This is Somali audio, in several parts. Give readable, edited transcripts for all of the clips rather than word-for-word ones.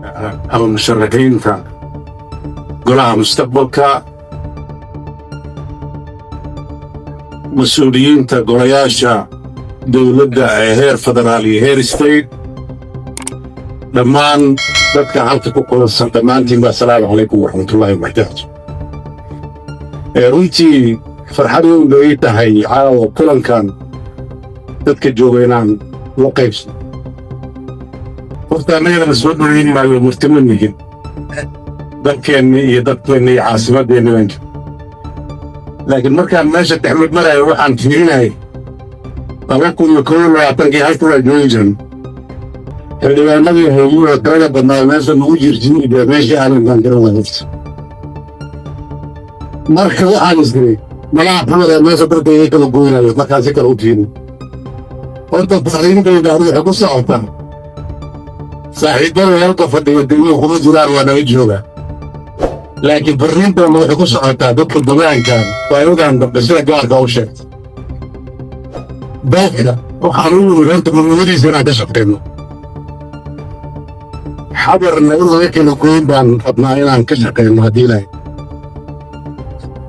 Ama musharaxiinta golaha mustaqbalka, mas-uuliyiinta golayaasha dowladda ee heer federaal iyo heer state, dhammaan dadka halka ku kulansan, dhammaantiin ba, asalaamu calaykum waraxmatullaahi wabarakaatu. Runtii farxad weyn bay ii tahay caawa kulankan dadka jooga inaan la qaybsano. Horta annagana soo dhoweyn maayo, martimo nihin, dalkeenni iyo dadkeenni iyo caasimadeenni baan jiro. Laakiin markaan meesha dexmad marayo, waxaan fiirinayay 2021-kii halka waa joogi jiran xildhibaanadii hooyuha tirada badnaa meesha nagu jirjiiri dee meeshii aanan baan garan waay horta. Marka waxaan isiri malaha xamada meesha dadka iga kala goynayo markaan si kale u fiirin. Horta fariintayda anigu waxay ku socotaa saaxiibada halka fadhiga, degmada kuma jiraan, waa naga joogaa, laakiin fariintana waxay ku socotaa dadka degaankan waayadan dambe sida gaarka u sheegtay. Dalka waxaan u nimid horta midnimadiisa inaan ka shaqeyno, xabarna in laga kala goyn baan rabnaa inaan ka shaqeyno. Haddii ilahay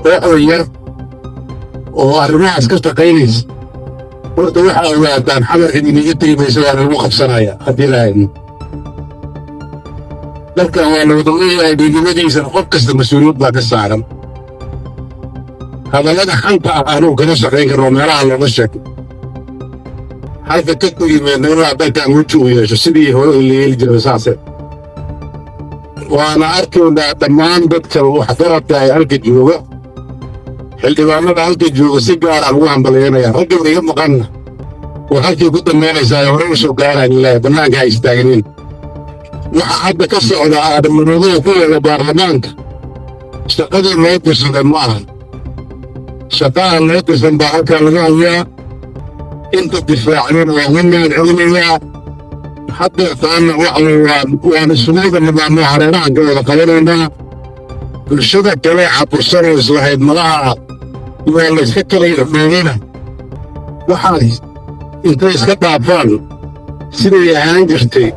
kooxda yar oo arrimahaas ka shaqaynaysa, horta waxaa ogaataan xamar idiniga tegi mayso, waa lagu qabsanaya. Haddii ilahay dalkan waa la wada leeyahay, midnimadiisana qof kasta mas-uuliyad baa ka saaran. Hadallada xanta ah anugu kama shaqayn karno, meelaha looga sheego halka ka tegi mayno ilaa dalkan weji uu yeesho sidii hore la yeeli jiray. Saase waana arkaynaa dhammaan dadka waxgaradka ee halka jooga, xildhibaanada halka jooga si gaar aan ugu hambalyeynaya. Ragga iga maqanna war halkay ku dambaynaysaa ee hore u soo gaaraan, ilaahay bannaanka ha istaagnin. Waxa hadda ka socda aadamanoodada ku yeela baarlamaanka shaqadii loo dirsaday ma aha, shaqaha loo dirsan baa halkaa laga hayaa. Inta difaacdana waa uga mahad celinayaa. Hadda taana waxa waan isugu nidaamno, hareerahan ka wada qabanaynaa. Bulshada kale cabursanoo islahayd malaha waa layska kala irdhoobana, waxaas intay iska dhaafaan siday ahaan jirtay.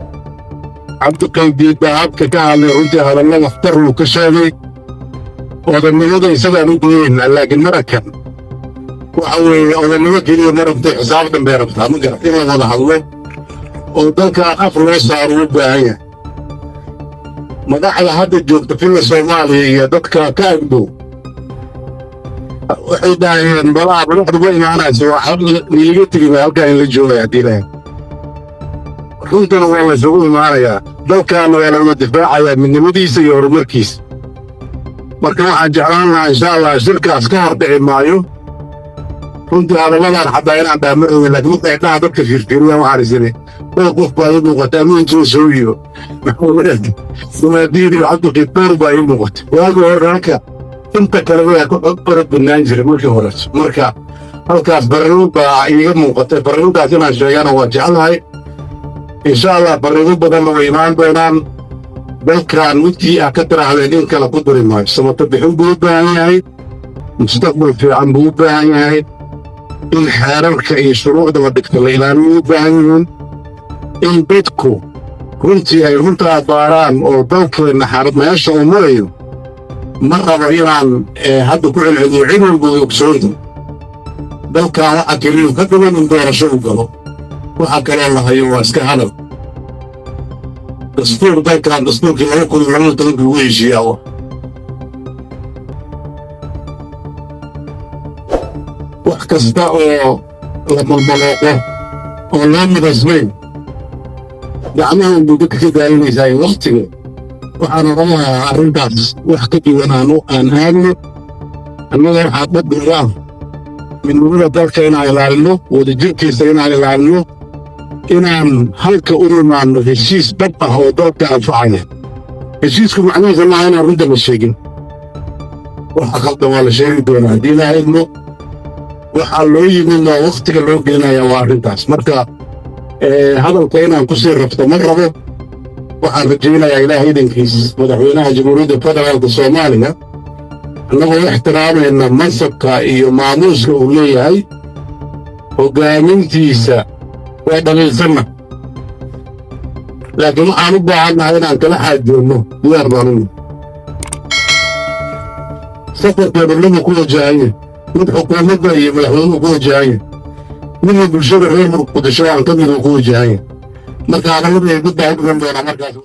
Cabdiqaydiid baa habka ka hadlay, runtii hadalla waxtar uu ka sheegay. Odannimada isagaan u goynaynaa, laakiin marakan waxa weeye odannimo keliya ma rabto, xisaab dambay rabtaa. Ma garat in la wada hadlo oo dalkan af loo saaro u baahan yahay. Madaxda hadda joogta Villa Soomaaliya iyo dadka ka agdhow waxay dhahayeen malaha madaxdu ma imaanayso, waa niiga tegi bay halkaa in la joogaya. Haddii lahayd runtana waa la isugu imaanayaa, dalkaana waa lawada difaacayaa midnimadiisa iyo horumarkiisa. Marka waxaan jeclaan lahaa, insha Allah, shirkaas ka hor dhici maayo. Runtii hadalladan xataa inaan dhaha ma rabin, laakiin marka indhaha dadka fiirfiiriyaan waxaan isiri dhowr qof baa ii muuqata, Amiin Juusow iyo Maxamed Dumaadiin iyo Cabdiqiitaar baa ii muuqata. Waagi hore halka inta kale waa ku fara badnaan jiray markii hore. Marka halkaas barriin baa iiga muuqatay, barriintaas inaan sheegana waa jeclahay. Insha Allah barriimo badanna way imaan doonaan. Dalkan midkii ah ka tiraahdeen in kale ku dari maayo. Samato bixin buu u baahan yahay, mustaqbal fiican buu u baahan yahay, in xeerarka iyo shuruucda la dhigto la ilaaliyo u baahan yihiin, in dadku runtii ay runta abbaaraan oo dalkeenna xaalad meesha uu marayo. Ma rabo inaan hadda ku celceliyo, cid walba way ogsoonta. Dalkan waxa keliyu ka dhiman in doorasho u galo, waxa kaloo la hayo waa iska hadal. Dastuur dalkan, dastuurkii 2012-kii ugu heshiiyaa. Wax kasta oo la malmalooqo oo loo midaysnayn gacmahan buu dadka ka daalinaysaa waktiga. Waxaan odhan lahaa arrintaas wax ka duwan aan aadno. Annaga waxaa dhadhiga ah midnimada dalka inaan ilaalino, wadajirkiisa inaan ilaalino, inaan halka u nimaadno heshiis dhab ah oo dalka anfacaya. Heshiisku macnihiisa maaha inaan runta la sheegin. Waxa khaldan waa la sheegi doonaa haddii la idmo. Waxaa loo yimid waa waktiga loo gelinaya waa arrintaas. Marka hadalka inaan ku sii rabto ma rabo. Waxaan rajaynayaa Ilaahay idankiis madaxweynaha Jamhuuriyadda Federaalka Soomaaliya, annagoo ixtiraamayna mansabka iyo maamuuska uu leeyahay, hoggaamintiisa waa dhaliilsanna. Laakiin waxaan u baahannahay inaan kala xaajoonno, diyaar baan u nahay. Safarkeenu laba ku wajahanya: mid xukuumadda iyo madaxweynuhu ku wajahanya, midna bulshada reer Muqdisho aan ka mid ku wajahanya. Marka hadalladii dad baa u dhigan doonaa markaas.